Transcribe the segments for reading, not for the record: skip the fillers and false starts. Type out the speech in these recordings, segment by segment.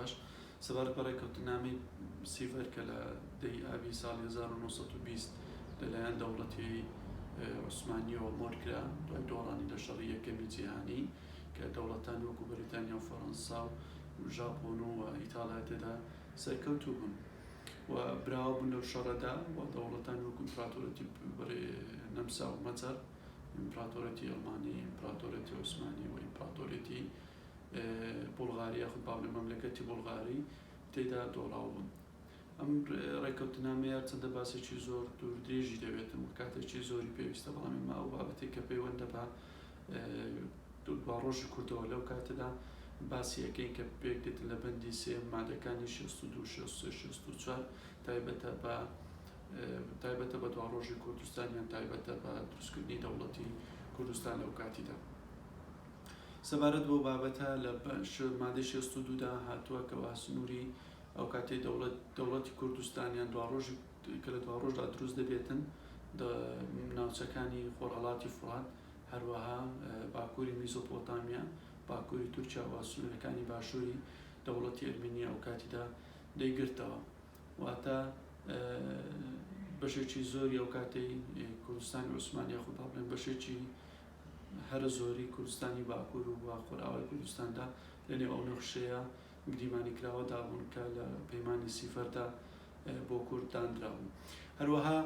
باش سەبارەت بە ڕێککەوتننامەی سیڤەر کە لە دە ی ئابی ساڵی 1920 لەلایەن دەوڵەتی عوسمانییەوە مۆر کرا دوای دۆڕانی لە شەڕی یەکەمی جیهانی کە دەوڵەتانی وەکو بەریتانیا و فەڕەنسا و ژاپۆن و ئیتاڵیا تێدا سەرکەوتوو بوون و براوە بوون لەو شەڕەدا و دەوڵەتانی وەکو ئیمپراتۆرەتی نەمسا و مەجەر، ئیمپراتۆرەتی ئەڵمانی، ئیمپراتۆرەتی عوسمانی و ئیمپراتۆرەتی بوڵغاری یاخود با بڵێین مەملەکەتی بوڵغاری تێدا دۆڕاو بوون. ئەم ڕێککەوتنامەیە چەندە باسێکی زۆر دوور درێژی دەوێتن و کاتێکی زۆری پێویستە بەڵام ئێمە ئەو بابەتێک کە پەیوەندە بە دواڕۆژی کوردەوە لەو کاتەدا باسی ئەکەین کە پێک دێتن لە بەندی سێ مادەکانی 62 63 64 تایبەتە بە تایبەتە بە دواڕۆژی کوردستان یان تایبەتە بە دروستکردنی دەوڵەتی کوردستان لەو کاتیدا. سەبارەت بەو بابەتە لە مادەی 62 دا هاتووە کەوا سنووری ئەو کاتەی دەوڵەت دەوڵەتی کوردستان یان دواڕۆژی کە لە دواڕۆژدا دروست دەبێتن ناوچەکانی خۆرهەڵاتی فوڕات هەروەها باکووری میزۆپۆتامیا باکووری تورکیا و سنوورەکانی باشووری دەوڵەتی ئەرمینیا ئەو کاتیدا دەیگرتەوە واتە بەشێکی زۆری ئەو کاتەی کوردستانی عوسمانی یاخود با بڵێن بەشێکی هەرە زۆری کوردستانی باکوور و خۆرئاوای کوردستاندا لەنێو ئەو نەخشەیە گریمانی کراوەدا بوون کە لە پەیمانی سیفەردا بۆ کورد دانرابوو. هەروەها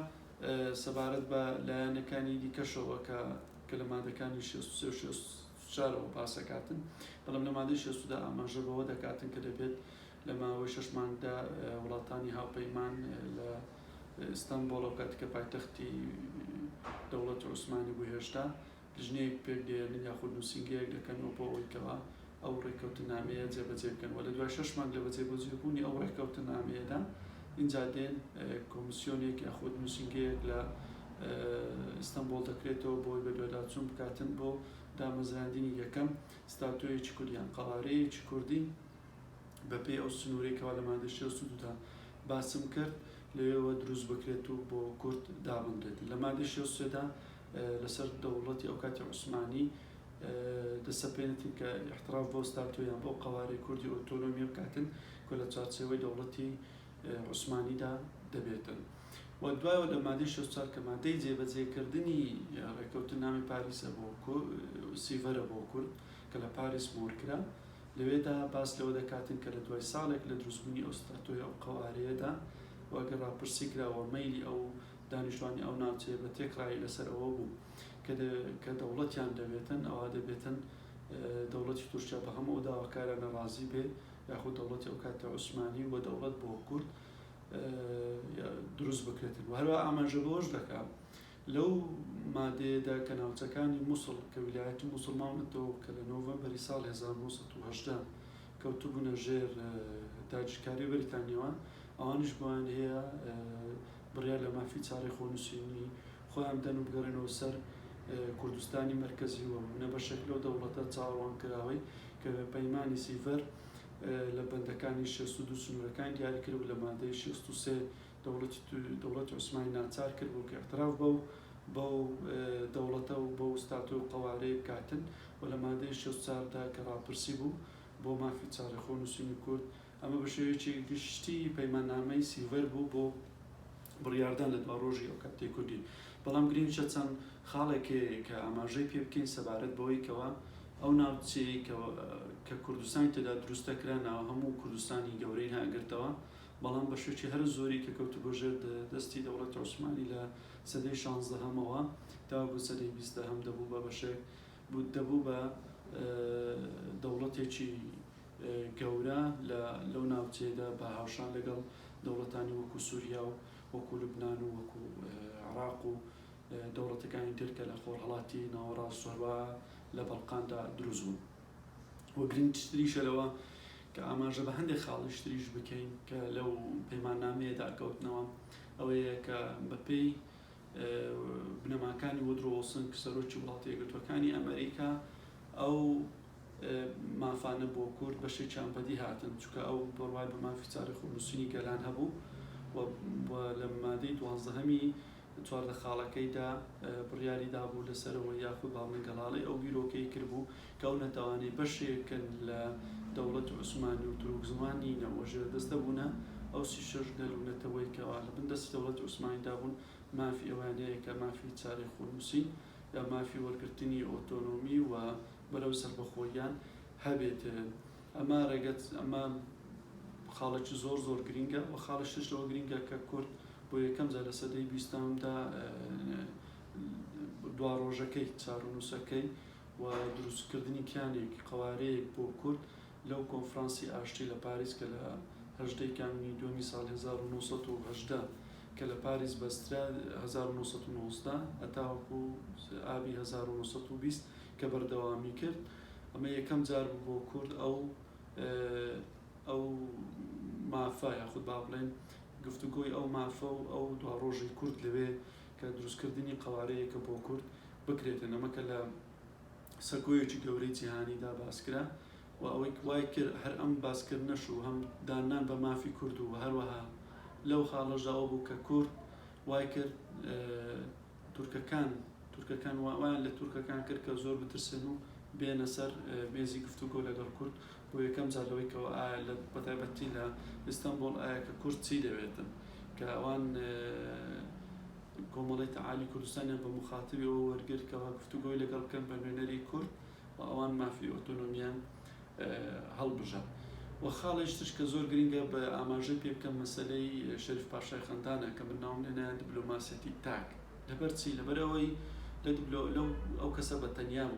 سەبارەت بە لایەنەکانی دیکەشەوە کە کە لە مادەکانی 63 و 64 ەوە باس دەکاتن، بەڵام لە مادەی 62 دا ئاماژە بەوە دەکاتن کە دەبێت لە ماوەی شەش مانگدا وڵاتانی هاوپەیمان لە ئیستەنبۆڵ ئەو کاتە کە پایتەختی دەوڵەتی عوسمانی بوو هێشتا لیژنەیەک پێک دێنن یاخود نووسینگەیەک دەکەنەوە بۆ ئەوەی کەوا ئەو ڕێککەوتننامەیە جێبەجێ بکەن و لە دوای شەش مانگ لە بەجێبەجێبوونی ئەو ڕێککەوتننامەیەدا ئینجا دێن کۆمسیۆنێک یاخود نووسینگەیەک لە ئیستەنبۆڵ دەکرێتەوە بۆی بەدواداچوون بکاتن بۆ دامەزراندنی یەکەم ستاتۆیەکی کوردی یان قەوارەیەکی کوردی بەپێی ئەو سنوورەی کەوا لە مادەی 62 دا باسم کرد لەوێوە دروست بکرێت و بۆ کورد دابنرێت لە مادەی 63 دا لەسەر دەوڵەتی ئەوکاتی عوسمانی دەسەپێنێتن کە ئیعتراف بەو ستاتۆ یان بەو قەوارەی کوردی ئۆتۆنۆمیە بکاتن کە لە چوارچێوەی دەوڵەتی عوسمانیدا دەبێتن و دوایەوە لە مادەی 64 کە مادەی جێبەجێکردنی ڕێککەوتننامەی پاریسە بۆ سیڤەرە بۆ کورد کە لە پاریس مۆر کرا لەوێدا باس لەوە دەکاتن کە لە دوای ساڵێک لە دروستبوونی ئەو ستاتۆی ئەو قەوارەیەدا و ئەگەر ڕاپرسی کرا و مەیلی ئەو دانیشتوانی ئەو ناوچەیە بە تێکڕایی لەسەر ئەوە بوو کە کە دەوڵەتیان دەوێتن ئەوا دەبێتن دەوڵەتی تورکیا بە هەموو ئەو داواکارانە ڕازی بێ یاخود دەوڵەتی ئەو کاتە عوسمانی و دەوڵەت بۆ کورد دروست بکرێتن و هەروە ئاماژە بەوەش دەکا لەو مادەیەدا کە ناوچەکانی موسڵ کە ویلایەتی موسڵ ماونەتەوە کە لە نۆڤەمبەری ساڵ 1918 کەوتبوونە ژێر داگیرکاری بەریتانیەوە ئەوانیش بۆیان هەیە بڕیار لە مافی چارەی خۆنووسینی خۆیان بدەن و بگەڕێنەوە سەر کوردستانی مەرکەزی و ببنە بەشێک لەو دەوڵەتە چاوەڕوانکراوەی کە پەیمانی سیڤەر لە بەندەکانی 62 سنوورەکان دیاری کرد و لە مادەی 63 دەوڵەتی دەوڵەتی عوسمانی ناچار کرد بوو کە ئیعتراف بەو بەو دەوڵەتە و بەو ستاتۆ و قەوارەیە بکاتن و لە مادەی 64 دا کە ڕاپرسی بوو بۆ مافی چارەی خۆنووسینی کورد ئەمە بە شێوەیەکی گشتی پەیماننامەی سیڤەر بوو بۆ بڕیاردان لە دواڕۆژی ئەو کاتەی کوردی. بەڵام گرنگیشە چەند خاڵێک هەیە کە ئاماژەی پێ بکەین سەبارەت بەوەی کەوا ئەو ناوچەیەی کە کوردستانی تێدا دروست دەکرا ناو هەموو کوردستانی گەورەی ناگرتەوە بەڵام بەشێکی هەرە زۆری کە کەوتبووە ژێر دەستی دەوڵەتی عوسمانی لە سەدەی شانزدەهەمەوە تاوەکو سەدەی بیستەهەم دەبوو بە بەشێک دەبوو بە دەوڵەتێکی گەورە لە لەو ناوچەیەدا بە هاوشان لەگەڵ دەوڵەتانی وەکو سوریا و وەکو لوبنان و وەکو عێراق و دەوڵەتەکانی تر کە لە خۆرهەڵاتی ناوەڕاست و هەروەها لە بەڵقاندا دروست بوون. و گرنگتریشە لەوە کە ئاماژە بە هەندێک خاڵیش تریش بکەین کە لەو پەیماننامەیەدا کەوتنەوە ئەوەیە کە بەپێی بنەماکانی وودرۆ وڵسن سەرۆکی وڵاتە یەکگرتووەکانی ئەمریکا ئەو مافانە بۆ کورد بەشێکیان بەدی هاتن، چونکە ئەو بڕوای بە مافی چارەی خۆنووسینی گەلان هەبوو و لە مادەی دوانزەهەمی 14 خاڵەکەیدا بڕیاری دابوو لەسەرەوە یاخود با بڵێین گەڵاڵەی ئەو بیرۆکەی کردبوو کە ئەو نەتەوانەی بەشێکن لە دەوڵەتی عوسمانی و تورک زمان نینە و ژێردەستە بوونە، ئەو 36 گەل و نەتەوەی کەوا لە بن دەستی دەوڵەتی عوسمانیدا بوون مافی ئەوەیان هەیە کە مافی چارەی خۆنووسین یا مافی وەرگرتنی ئۆتۆنۆمی و بەرەو سەربەخۆییان هەبێت. ئەمە ڕێگەت ئەمە خاڵێکی زۆر زۆر گرینگە و خاڵی شش لەوە گرینگە کە کورد بۆ یەکەم جار لە سەدەی بیستەمدا دواڕۆژەکەی، چارەنووسەکەی و دروستکردنی کیانێک، قەوارەیەک بۆ کورد لەو کۆنفرانسی ئاشتی لە پاریس کە لە 18 ی کانوونی دووەمی ساڵی 1918 کە لە پاریس بەسترا 1919 هەتاوەکو ئابی 1920 کە بەردەوامی کرد ئەمە یەکەم جار بوو بۆ کورد ئەو ئەو مافە یاخود با بڵێن گفتوگۆی ئەو مافە و ئەو دواڕۆژی کورد لەوێ کە دروستکردنی قەوارەیەکە بۆ کورد بکرێتن. ئەمە کە لە سەکۆیەکی گەورەی جیهانیدا باسکرا و ئەوەی وای کرد هەر ئەم باسکردنەش و هەم داننان بە مافی کورد و هەروەها لەو خاڵەشدا ئەوە بوو کە کورد وای کرد تورکەکان تورکەکان وایان لە تورکەکان کرد کە زۆر بترسن و بێنە سەر مێزی گفتوگۆ لەگەڵ کورد بۆ یەکەم جار لەوەی کەەوە ئایا لە بەتایبەتی لە ئیستانبوڵ ئایا کە کورد چی دەوێتن کە ئەوان کۆمەڵەی تەعالی کوردستانیان بە موخاتبی ئەوە وەرگرت کەوا گفتوگۆی لەگەڵ بکەن بە نوێنەری کورد و ئەوان مافی ئۆتۆنۆمیان هەڵبژارد. و خاڵێکی ترش کە زۆر گرنگە بە ئاماژەی پێ بکەم مەسەلەی شەریف پاشای خەندانە کە من ناوم لێنایە دبلۆماسیەتی تاک. لەبەر چی؟ لەبەر ئەوەی لە دبلۆ لەو ئەو کەسە بە تەنیا بوو.